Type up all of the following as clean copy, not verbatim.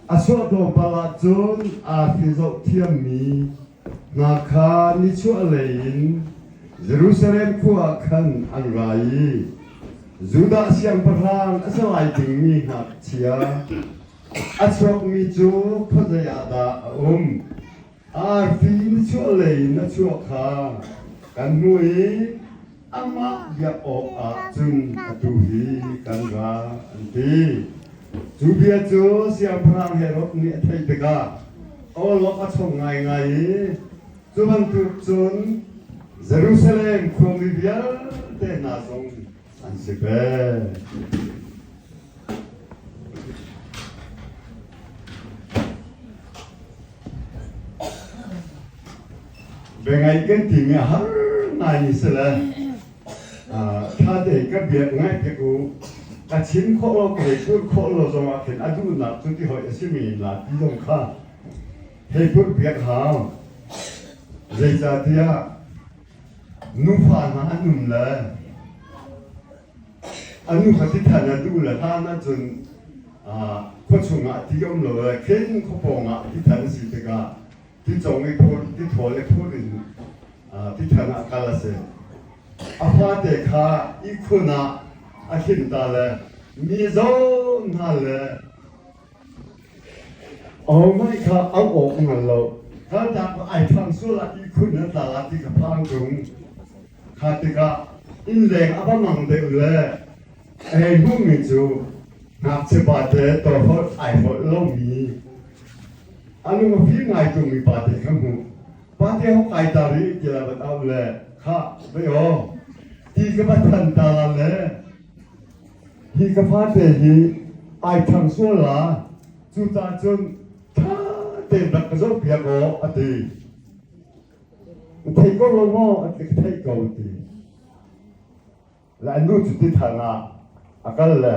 A chuah tlawmpal ah cun arfi zoh thiammi hna kha nichuahlei in Jerusalem khua ah khan an ra i Judah siangpahrang a si lai dingmi ngakchia a chuakmi cu khuazei ah dah a um? Arfi nichuahlei in a chuah kha kan hmuh i amah biak awkah cun atu hi kan ra, an ti. Cu bia cu Siangpahrang Herod nih a theih tikah awlok a chong ngaingai i cu bantuk cun Jerusalem khuami vialte hna zong an si ve. Biangaih kan timi a har ngaimi si le ṭha tein ka biak ngaihpiak u. Ka chim khawh lo, ka hei purh khawh lo zongah khin a duhnak cu ti hoi a simi la ti zong kha hei purh piak hau. Zeicahtiah nufa hna an um le A nu kha ti than a duh le hlan ahcun khua chungah ti um lo le khin khuapawng ah ti than a si tikah ti cong i phur ti thawl i phur in ti than ah kal a si. A fate kha ihkhun ah a hlim ta le mi zawn hna le ahohmanh kha auh awk a hngal lo. Kaltak ai phang sual ah ihkhun an tla la ti kha phang tung. Kha tikah innleng a va mang deuh le a hei hmuhmi cu ngakchia pate tawhrolh ai holh lomi a lung a fim ngai tungmi pate kha hmuh. Pate ho kai ta rih tiah van auh le khah vei aw ti ka va than ta la le hi ka fate hi ai thang sual la cucaah cun ṭha tein rak ka zohpiak aw a ti. Na thei ko lo maw? An ti ka theih ko ti. Le an nu cu ti than ah a kal le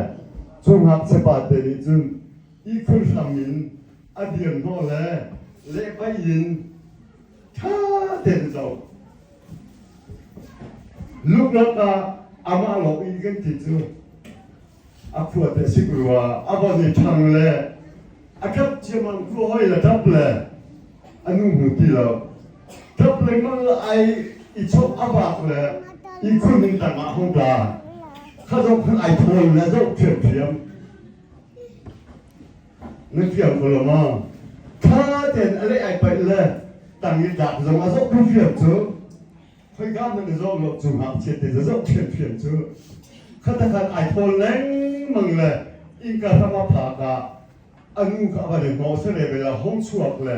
cu ngakchia pa te nih cun ihkhun hram in a dir hnawh le lehpei in ṭha tein a zoh. Luklak ah amah lawng in kan ti cu a khua te sik rua a von i ṭhang le a ṭap ciammam khua hoi le ṭap le a nu hmu ti lo ṭap lengmang le ai i chok a vak le i khun in tang ah hung tla kha zong khan ai thawl le zoh ṭhiamṭhiam na fiang ko lo maw ṭha tein a leh ai paih le tang i tlak zong a zoh fiam cu Khoika hmanh na zoh lo cu ngakchia te za zoh ṭhiamṭhiam cu khatakhat ai thawl lengmang le innka hram a phak ah a nu kha a van i hnawh sere bel a hung chuak le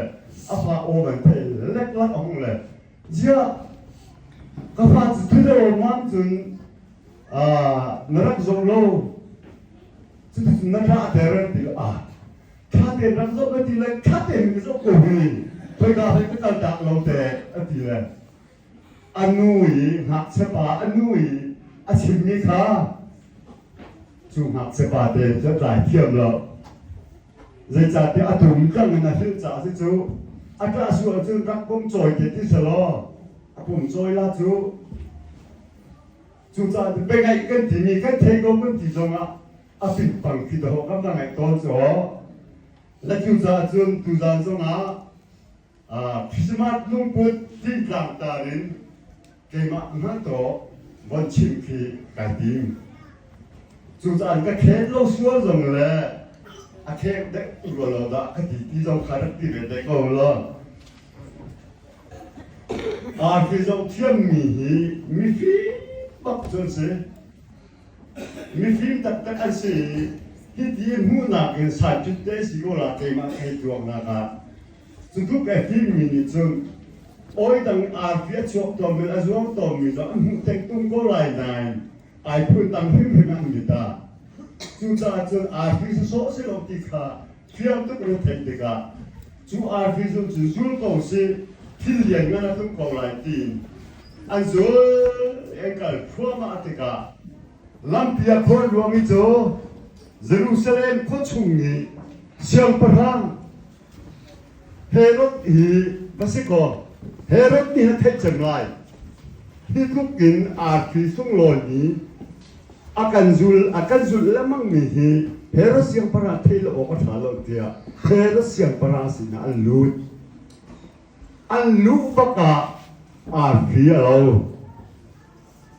a fa aw van thei leklak a hung le ziah ka fa cu thilo mam cun na rak zoh lo cuticun na ṭah ter ti ah ṭha tein rak zoh na ti le ṭha tein ka zoh ko hi khoika hei ka kal tak lo te a ti le A nu i ngakchia pa a nu i a chimmi kha cu ngakchia pa te cu a tlai thiam lo. Zeicahtiah a tum tlang in a hrilh caah si cu a ṭah sual cun rak pum cawi te ti selaw a pum cawi la cu cucaah biangaih kan timi kan thei ko kan ti zongah a pingpang khi dawh kan va ngaih tawn cu aw. Le cucaah cun tuzaan zongah Christmas lungput tintlang tar in keimah hngalh von chim khi kai tim. Cucaah ka khen lo sual zong le a kheng dek rua lo dah ka ti ti zong kha rak ti ve te ko law. Arfi zoh thiammi hi mifim bak cu an si. Mifim taktak an si i hiti hmuhnak in scientist te si ko la keimah thei tuaknak ah Cutluk a fimmi nih cun awi dang arfi a chuak tawnmi a zuang tawnmi zong an hmuh tengtung ko lai nain ai phun dang hrimhrim an mit ah. Cucaah cun arfi sawsawh si lo ti kha fiang tuk in a theih tikah cu arfi zul cu zul ko sih thil lianngan a tlung ko lai tiin an zul i an kal thluahmah tikah lampi a khawn ruangmi cu Jerusalem khua chung i siangpahrang Herod hi va si kaw Herod nih a theih cem lai. Hi tluk in arfi sunglawimi a kan zul a kan zulh lengmangmi hi. Herod siangpahrang theih lo awk a ṭha lo tiah Herod siangpahrang sinah an lut. An luh bak ah arfi a lo.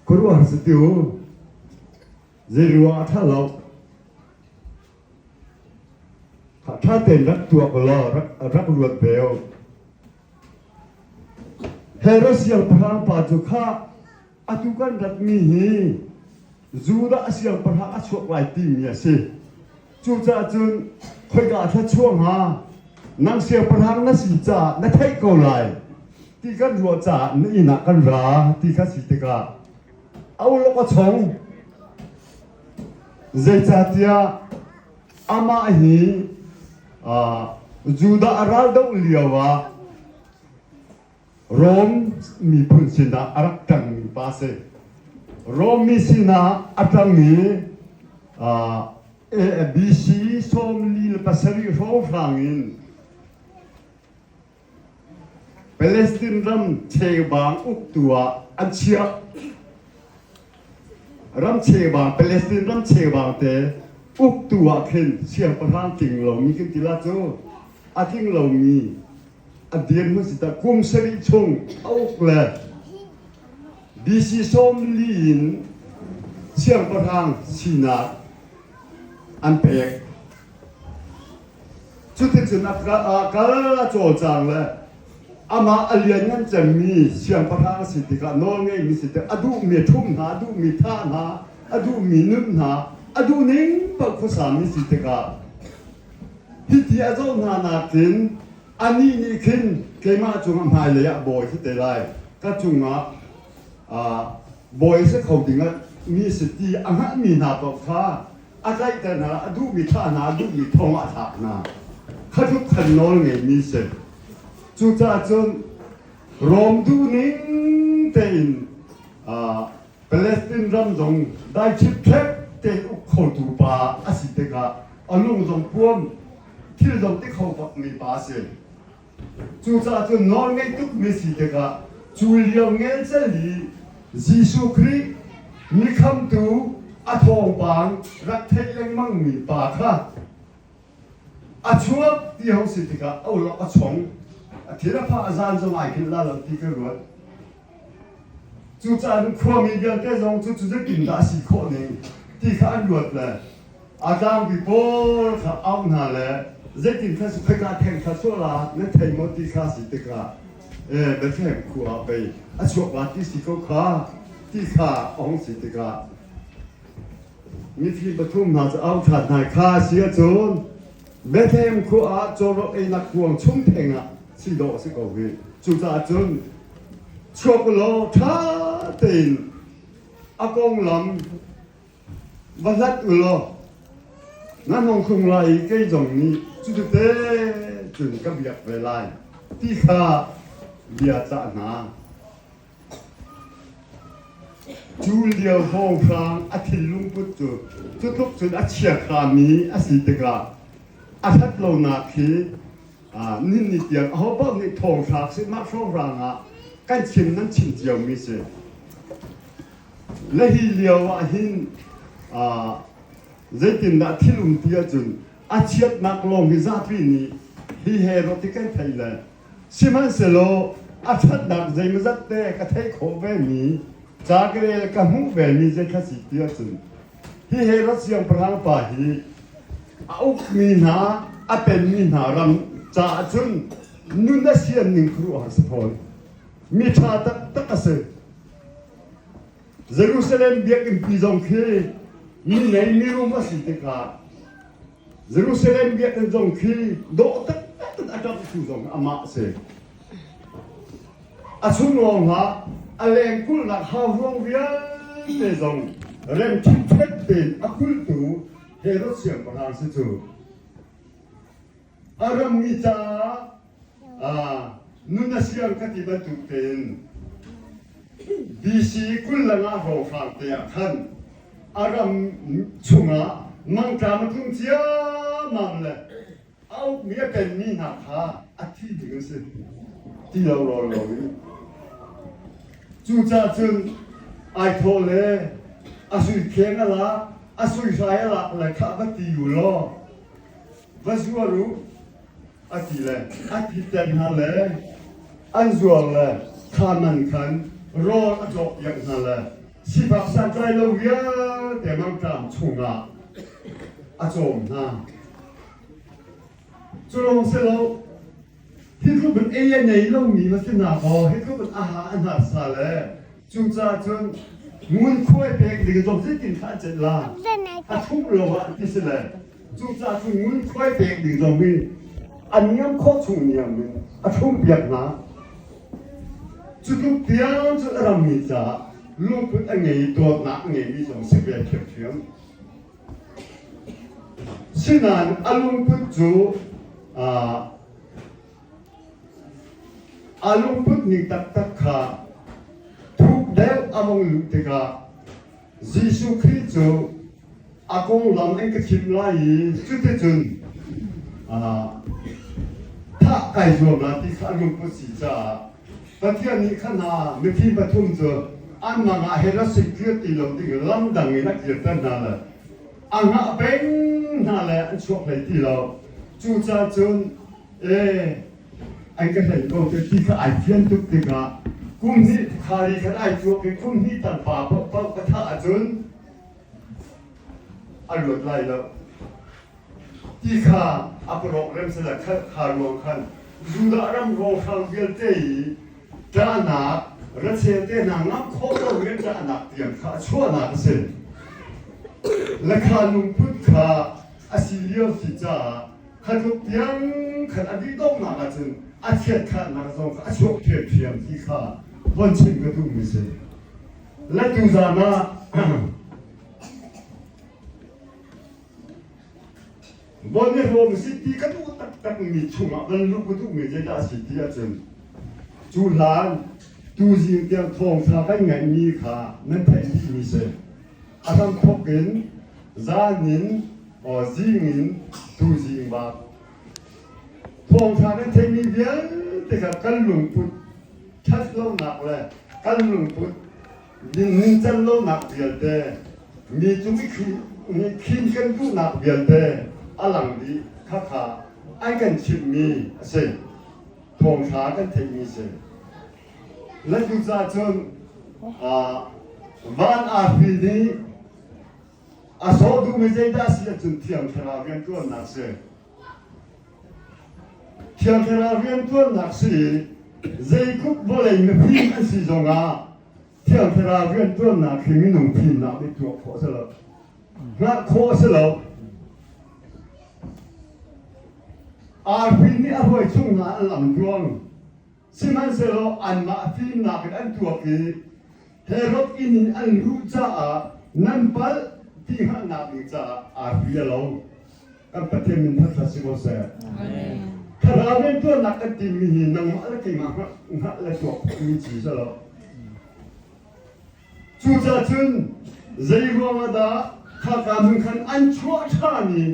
Khuaruahhar si ti u. Zei ruang a ṭha lo. Ṭha tein rak tuak law rak ruat ve u. Herod siangpahrang pa cu kha atu kan ratmi hi Judah siangpahrang a chuak lai timi a si. Cucaah cun khoika thla chuah hnga nang siangpahrang na si caah na theih ko lai ti kan ruah caah na inn ah kan ra ti kha si tikah a uluk a chong. Zeicahtiah amah hi Judah a raldoh lio ah Rom miphun sinah a rak ṭangmi pa a si. Rom mi sinah a ṭang i BC 47 hrawnghrang in Palestine ram cheubang uktu ah an chiah. Ram cheubang, Palestine ram cheubang te uktu ah khin siangpahrang tling lomi kan ti la cu a tling lomi a dirhmun si ta kum sarih chung a uk le BC 40 in siangpahrang sinak an pek. Cuticun a kal a cawlcang le amah a lianngan cemmi siangpahrang a si tikah nawlngeimi si tikah a duhmi ṭhum hna, a duhmi thah hna, a duhmi nun hna, a duhning paoh khuasami si tikah hiti a zoh hna nakin anih nih khin keimah cungah hmailei ah bawi si te lai, ka cungah bawi si kho dingah mi si ti a hngalhmi hna paoh kha a tlaihter hna, a duhmi thah hna, a duhmi thong ah a thlak hna. Kha tluk khan nawl ngeimi si. Cucaah cun Rom duhning tein Palestine ram zong dai ṭhipṭhep tein uk khotu pa a si tikah a lung zong puam thil zong ti kho bakmi pa a si. Cucaah cun nawl ngei tukmi si tikah cu lio ngelcel i Jesuh Khrih mi khamtu a thawngpang rak theih lengmangmi pa kha a chuak ti hong si tikah a ulawk a chong a thil a phah a zan zong ai philh la lo ti ka ruat. Cucaah khuami vialte zong cu cu zeitindah a si khawh ning ti kha an ruat le A tlangpi pawl kha auh hna le zeitin kha khoika theng kha chuah la nan thei maw ti kha si tikah Bethlehem khua ah pei a chuak la ti si ko kha ti kha a hung si tikah mifim pathum hna cu auh ṭhan hna kha si ahcun Bethlehem khua ah cawrawl einak kuang chung theng ah si dawh a si ko hi. Cucaah cun chuak law ṭha tein a konglam Va hlat u law nan hong tlung lai i kei zong nih cutete cun ka biak ve lai ti kha bia cah hna. Cu lio hrawnghrang a thinlungput cu cu tluk cun a chiakhami a si tikah a ṭhat lonak hi nihin ni tiang ahopaoh nih thawnghrang si mah hrawnghrang ah kan chim nan chim ciomi si. Le hi lio ah hin zeitindah thil um ti ahcun a chiatnak lawng hi zapi nih hi Herod hi kan theih le sihmanhsehlaw a ṭhatnak zeimawzat te ka theih khawh vemi ca ka rel ka hmuh vemi zei kha si ti ahcun hi Herod siangpahrang pa hi a ukmi hna a penmi hna ram caah cun nun a sian ning khuaruahhar si fawn mi ṭha taktak a si. Jerusalem biakinn zong khi mi ngei mirum a si tikah Jerusalem biakinn zong khi dawh taktak in a ṭamhtu zong amah a si. A chung lawng ah a leng kulhnak hauhruang vialte zong rem ṭhipṭhep tein a kulhtu Herod siangpahrang si cu. A rammi caah nun a siang ka ti bantuk tein BC 25 hrawnghrang te ah khan a ram chungah mangṭam a tlung ciammam le a ukmi a penmi hna kha a thi ding an si ti lo rawl lo in cucaah cun ai thawh le a sui kheng a lak. A sui hrai a lak le khah va ti u law va zuar u a ti le a thiter hna le an zuar le kha man khan rawl a cawkpiak hna le sifak santlai lo vialte mangṭam chungah a cawm hna. Cu lawng si lo, hi tluk in ei a nei lomi va si hna kaw hi tluk in a ha a hnarsa le cucaah cun ngunkhuai pek ding zong zeitin kha an celh la a ṭhumh lo ah ti si le cucaah cun ngunkhuai pek ding zong hi a niam khawh chung niam in a ṭhumhpiak hna. Cu tluk tiang cun a rammi caah lungput a ngei i dawtnak a ngeimi zong si ve ṭhiamṭhiam. Sinain a lungput cu a lungput ning taktak kha thuk deuh a vung luh tikah Jesuh Khrih cu a konglam an ka chimh lai i cuticun thah kai zuam la ti kha a lungput si caah Pathian nih khan hna mithi pathum cu an mang ah Herod sin kir ti lo ding lam dang in a kirter hna le a hngah peng hna le an chuak hlei ti lo. Cucaah cun ee an ka hlei ko te ti kha ai fian tuk tikah kum hnih khari khan ai cuak i kum hnih tan pa paohpaoh ka thah ahcun a luat lai lo. Ti kha a parok rem sila kha ruang khan Judah ram rawlhrang vialte i ṭahnak rachel te hna ngamh khawh lo in ṭahnak tiang kha a chuahnak a si. Lakha lungput kha a si lio si caah kha tluk tiang khan a dih donghnak ahcun a chiatkhatnak zong kha a chuak ṭhiamṭhiam ti kha von chim ka duhmi si. Le tuzaan ah Von i hrawm si ti ka duh taktakmi chungah van luh ka duhmi zeidah a si ti ahcun cu hlan tuzing tiang thawngṭha kan ngeihmi kha nan theih dihmi si. A hramthawk in zan in zing in tuzing bak thawngṭha kan theihmi vialte kha kan lungput ṭhat lonak le kan lungput Ningcan lonak vialte, mi cung i khin kan duhnak vialte a lang dih khakha an kan chimhmi a si. Thawngṭha kan theihmi a si. Latu ca cun van arfi nih a sawh duhmi zeidah a si ahcun Thiang Thlarau rianṭuannak a si. Thiang Thlarau rianṭuannak si i zeitluk vawlei mifim an si zongah Thiang Thlarau rianṭuannak hi minung fimnak nih tuah khawh a si lo. Hngalh khawh a si lo. Arfi nih a hruai chung hna an lam tluang. Sihmanhsehlaw anmah fimnak in an tuak i Herod inn in an luh caah nan palh ti hngalhnak ding caah arfi a lo. Kan Pathian min thangṭhat si ko seh. Thlarau rianṭuannak kan timi hi nangmah le keimah hngalh le tuak khawhmi ci si lo. Cucaah cun zei ruangah dah khaka hmun khan an chuah ṭhan i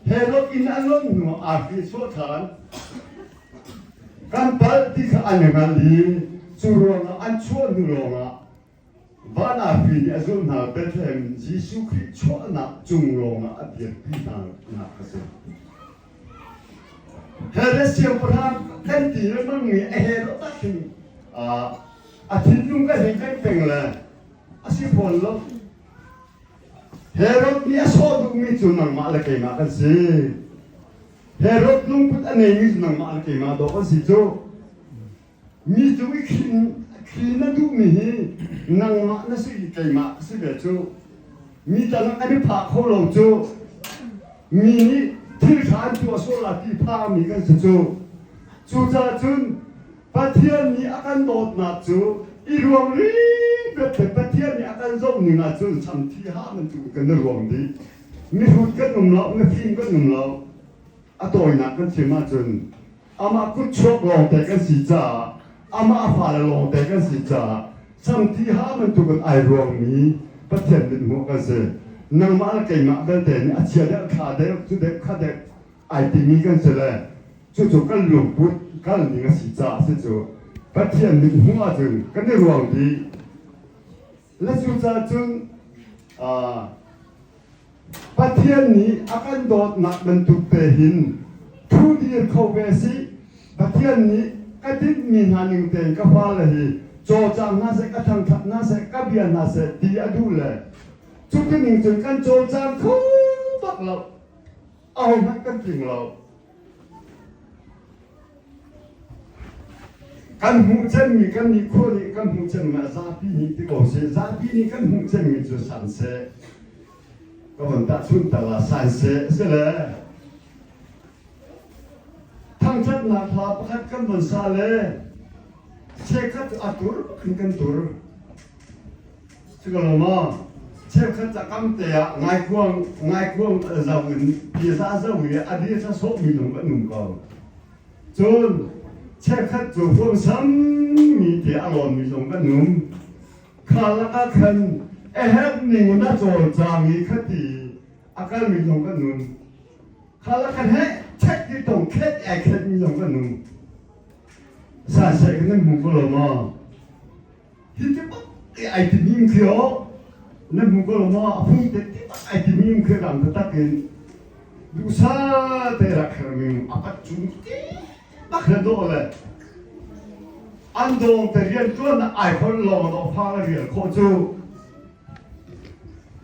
Herod inn an lonh hnuah arfi chuah ṭhan. Kan palh ti kha an i hngalh i cu ruangah an chuah hnu lawngah van arfi nih a zulh hna Bethlehem Jesuh Khrih chuahnak cung lawngah a dirpi hna nak a si. Herod siangpahrang kan ti lengmang mi a Herod tak hin a thinlung ka hei peng peng le a si fawn lo. Herod nih a sawh duhmi cu nangmah le keimah kan si. Herod lungput a neimi cu nangmah le keimah dawh kan si cu. Mi cu i khin thli na duhmi hi nangmah na si i keimah ka si ve cu. Mi tan an i phah kho lo cu. Mi nih thil ṭha an tuah sual la ti phami kan si cu. Cucaah cun Pathian nih a kan dawtnak cu i ruang ripret Pathian nih a kan zoh ning ahcun samthi ha bantuk kan i ruang dih. Mihrut kan um lo, mifim kan um lo. A tawinak kan chim ahcun amah kutchuak lawngte kan si caah amah fale lawngte kan si caah samthi ha bantuk in ai ruangmi Pathian mithmuh kan si. Nangmah le keimah belte nih a chia deuh, tha deuh, cu deuh, kha deuh ai timi kan si le cucu kan lungput kal ning a si caah si cu Pathian mithmuh ahcun kan i ruang dih. Le cucaah cun Pathian nih a kan dawtnak bantuk te hin thu dir kho ve si. Pathian nih ka tinhmi hna ning tein ka fale hi cawlcang hna seh, ka thangṭhat hna seh, ka bia hna seh ti a duh le cuti ning cun kan cawlcang kho bak lo. Ahohmanh kan tling lo. Kan hmuh cemmi kan nih khua nih kan hmuh cemmi ah zapi nih ti ko seh zapi nih kan hmuh cemmi cu san seh ka von tahchunh tal ah san seh sile thangṭhatnak hla pakhat kan von sa le cheukhat cu a tur khin kan tur Si ko lo maw? Cheukhat ca kam te ah ngaikuang ngaikuang zo in biasa zo i a bia sawhmi lung an um ko. Cun cheukhat cu huamsam mi te a lawnmi zong kan um. Kha lakah khan a herh ning in a cawlcang i khati a kalmi zong kan um. Kha lakah heh chet ti tong khet ai khetmi zong kan um. Sa seh kan hmu ko lo maw? Hi ti bak i ai timi khi o na hmu ko lo maw a phung te ti bak ai timi khi rang taktak in duhsa te rak hermi a pat cung ti bak na dawh le an dawng te rian tuan na ai khon lawng dawh fa na rial khawh cu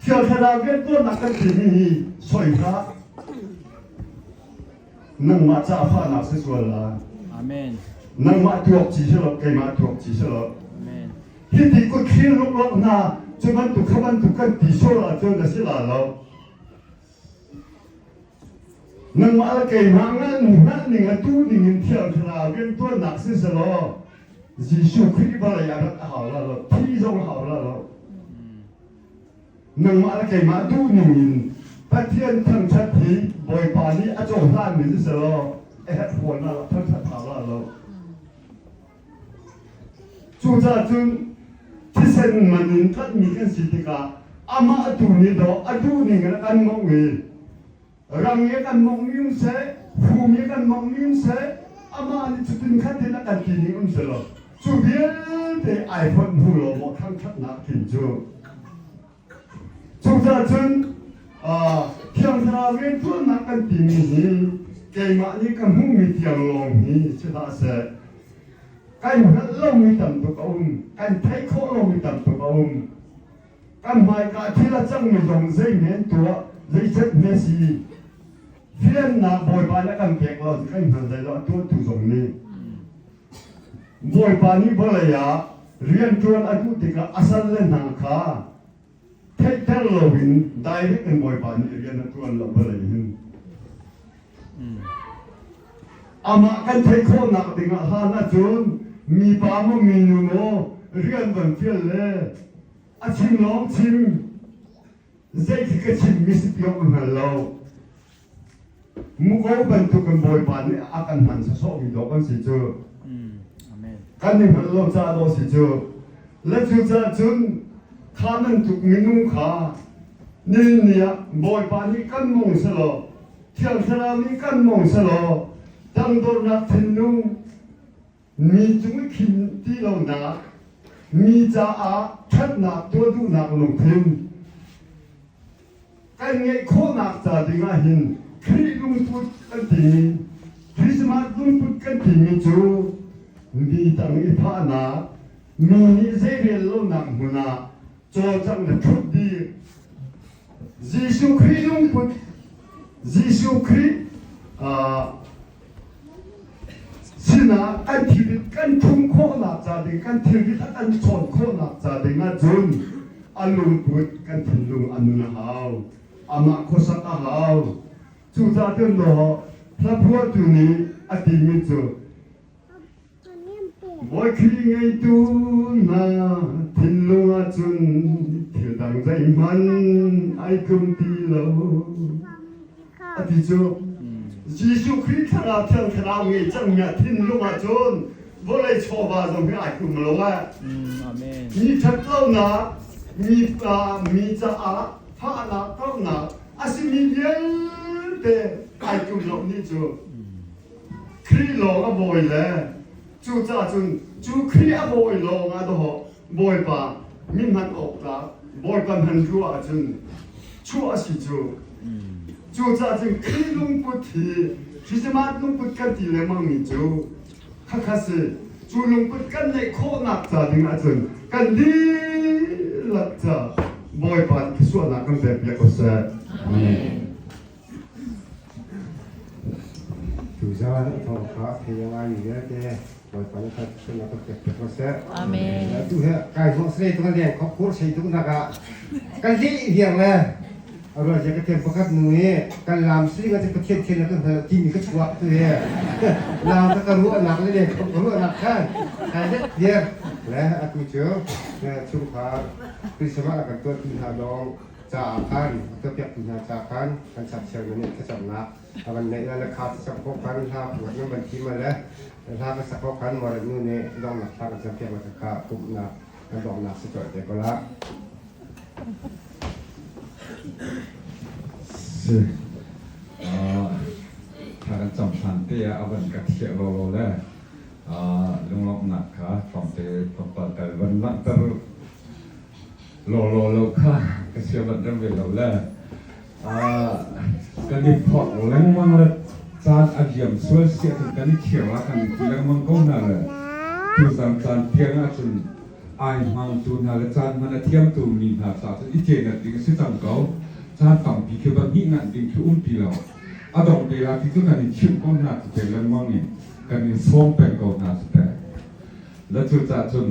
thial thlarau rian tuan nak kan timi hi soi hlah Nangmah ca fahnak si sual la. Amen. Nangmah tuak ci si lo, keimah tuak ci si lo. Amen. Hi ti kut thlir luklok hna cu bantuk kha bantuk kan ti sual ahcun a si la lo. Nangmah le keimah ngan hngalh ning le tu ning in thiang thlarau riantuannak si selaw Jesuh Khrih vawlei ah rat a hau la lo, thi zong a hau la lo. Nangmah le keimah duhning in Pathian thangṭhat hi Bawipa nih a cohlanmi si selaw a herh fawn la lo, thangṭhat hau la lo. Cucaah cun thisen man in tlanhmi kan si tikah amah tu nih dawh a duhning in a kan mawngh i Rang i kan mawngmi um seh, fum i kan mawngmi um seh, amah nih cutin khatin a kan timi um si lo. Cu vialte ai fonh hnu law maw thangṭhatnak thin cu. Cucaah cun Thiang Thlarau rianṭuannak kan timi hi keimah nih ka hmuhmi tiang lawng hi si hlah seh. Kan hngalh lomi tam tuk a um, kan theih khawh lomi tam tuk a um. Kan hmaika thil a cangmi zong zeihme an tuah, zeicet hme si. Fiannak Bawipa nih a kan pek lo kan hngal hlei lo a tuahtu zong nih. Bawipa nih vawlei ah rianṭuan a duh tikah a salle hna kha theihter loin direct in Bawipa nih rian a ṭuan lo vawlei hin. Amah kan theih khawhnak dingah hlan ahcun mipa maw minu maw rian van fial le a chim lawng chim zei khi ka chimmi si ti awk ka hngal lo. Muko bantuk in Bawipa nih a kan hman sawsawhmi dawh kan si cu. Kan i hngalh lo caah dawh si cu. Le cucaah cun kha bantuk minung kha nihin ni ah Bawipa nih kan mong selaw Thiang Thlarau nih kan mong selaw tangdornak thinlung mi cung i khin ti lonak mi caah ṭhatnak tuah duhnak lungthin kan ngeih khawhnak ca dingah hin Khrih lungput kan timi Christmas lungput kan timi cu mi tang i phahnak mi nih zeirel lonak hmun ah cawlcangh le ṭhut dir Jesuh Khrih lungput Jesuh Khrih sinah kan thilrit kan thum khawhnak ca ding kan thilrit a kan chawn khawhnak ca ding ahcun a lungput kan thinlung a nun a hau amah khuasak a hau cucaah cun law hlaphuahtu nih a timi cu Bawi Khrih ngeitu hna thinlung ahcun thil dang zeihmanh ai tlum ti lo. A ti cu Jesuh Khrih thlarau thiang thlarau ngei cangmi ah thinlung ahcun vawlei chawva zong hi ai tlum lo eh. Mi ṭhat lonak, mi mi caah fahnak, karhnak a simi vialte ai tlum lo ni cu Khrih lawng a bawi le cucaah cun cu Khrih a bawi lawng ah dawh Bawipa mi hman awk tlak Bawipa hman ruah ahcun chuah a si cu. Cucaah cun Khrih lungput hi Christmas lungput kan ti lengmangmi cu khakha si. Cu lungput kan neih khawhnak ca ding ahcun kan dihlak ca Bawipa nih thluachuahnak kan pek piak ko seh. Amen. Tuzaan a thawng kha a thei a ngaimi vialte Bawipa nih thluachuahnak kan pek piak ko seh. Amen. Atu he kai hnawh srei tuk leng khop khur sei tuk nak ah kan lih viar le arual je ka thiam pakhat nu i kan lam sri nga Pathian thian kan hngal timi ka chuak tu he lam ka ka ruahnak le leng khop ka ruahnak khan kai let viar le atu cu chungkhar Christmas kan tuah tu hna dong caah khan a tuahpiaktu hna ca khan kan chakcheu nan nih thlacamnak a van neih le kha sak khawh khan hla phuat nan van thim le hla ka sak khawh khan morat nu nih donghnak thla kan campiak le kha pumhnak kan donghnak si tuah te ko la. Si. Thla kan cam hlan te ah a van ka thiah lo lo le lunglawmhnak kha tlawmte tlawmpal tal van langhter Lawlaw lo kha ka sia banh rem ve lo le kan i phorh lengmang le caan a liam sual si ahcun kan i thiang la kan i ti lengmang ko hna le tuzan caan tiang ahcun ai hmangtu hna le caan hman a thiamtu mi hna caah cun i cenat ding a si cang ko. Caan tampi khi va hnih nganh ding khi um ti lo. A dong te la ti cu kan in chimh ko hna cu te lengmang in kan in sawm peng ko hna cu teh. Le cucaah cun.